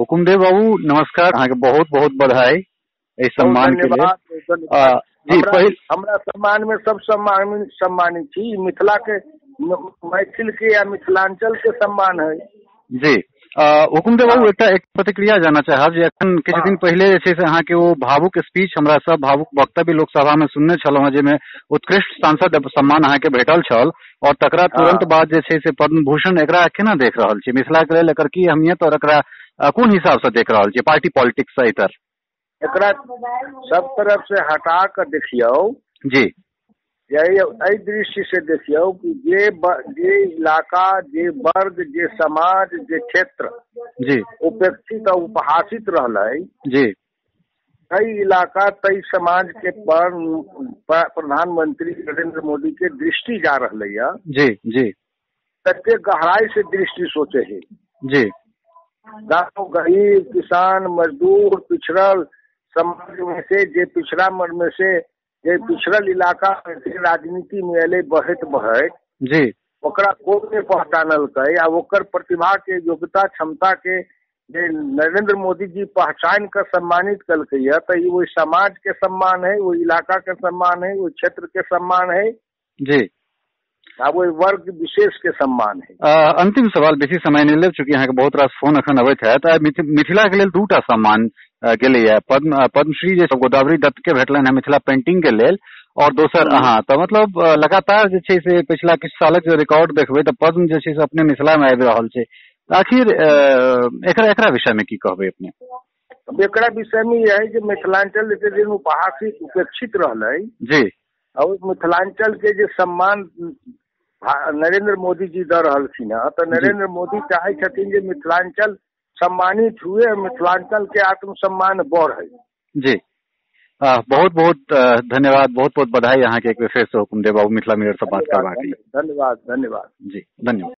हुकुमदेव बाबू नमस्कार, अहाँके बहुत बहुत बधाई एहि सम्मान के लेल। जी, हमरा सम्मान में सब सम्मानित छी, मिथिला के, मैथिल के या मिथिलांचल के सम्मान है। जी हुकुमदेव बाबू, एक प्रतिक्रिया जानना चाहब जे एखन किछु दिन पहिले जे छै से अहाँके ओ भावुक स्पीच हमरा सब भावुक वक्तव्य लोकसभा में सुनने छलहुँ हेँ, जाहिमे उत्कृष्ट सांसद सम्मान अहाँके भेटल छल और तकरा तुरंत बाद जे छै से पद्म भूषण, एकरा केना देख रहल छी? मिथिला के लेल एकर की अहमियत और एकरा कोन हिसाब से देख रहल छी पार्टी पॉलिटिक्स से इतर? एकरा सब तरफ से हटा कर देखियौ जी, एहि दृष्टि से देखियौ कि जे इलाका, जे वर्ग, जे समाज, जे क्षेत्र जी उपेक्षित और उपहासित रहलै जी, तई इलाका तई समाज के पर प्रधानमंत्री नरेंद्र मोदी के दृष्टि जा रहलै है जी जी, तते गहराई से दृष्टि सोचे है जी। गाँव, गरीब, किसान, मजदूर, पिछड़ल समाज में से, जे पिछड़ा मन में से, जे पिछड़ल इलाका में से राजनीति में एलै बहैत बहैत जी, ओकरा कोइ नहि पहचानलकै आ ओकर प्रतिभा के, योग्यता, क्षमता के जे नरेंद्र मोदी जी पहचान कर सम्मानित कलकै है, तऽ ई ओहि समाज के सम्मान है, ओहि इलाका के सम्मान है, ओहि क्षेत्र के सम्मान है जी, आ ओहि वर्ग विशेष के सम्मान है। अंतिम सवाल, बेसी समय नहीं लेब चूंकि अहाँके बहुत रास फोन अखन अबैत हैत। मिथिला के लेल दूटा सम्मान गेलैया, पद्मश्री जे गोदावरी दत्त के भेटलनि हेँ मिथिला पेंटिंग के लेल, और दोसर अहाँ, तऽ मतलब लगातार जे छै से पिछला किछु सालक जे रिकॉर्ड देखबै तऽ पद्म जे छै से अपने मिथिला मे आबि रहल छै। आखिर एकरा विषय में की कहबै अपने? एकरा विषय में यह है जे मिथिलांचल के जे उपहासित उपेक्षित रहलै जी, और मिथिलांचल के जे सम्मान नरेंद्र मोदी जी दऽ रहलखिन हँ, तऽ नरेंद्र मोदी चाहै छथिन जे मिथिलांचल सम्मानित हुए, मिथिलांचल के आत्मसम्मान बढ़े। जी बहुत बहुत धन्यवाद, बहुत बहुत बधाई अहाँके एक बेर फेर से हुकुमदेव बाबू मिथिला मिरर से बात करबाक लेल। धन्यवाद धन्यवाद जी, धन्यवाद।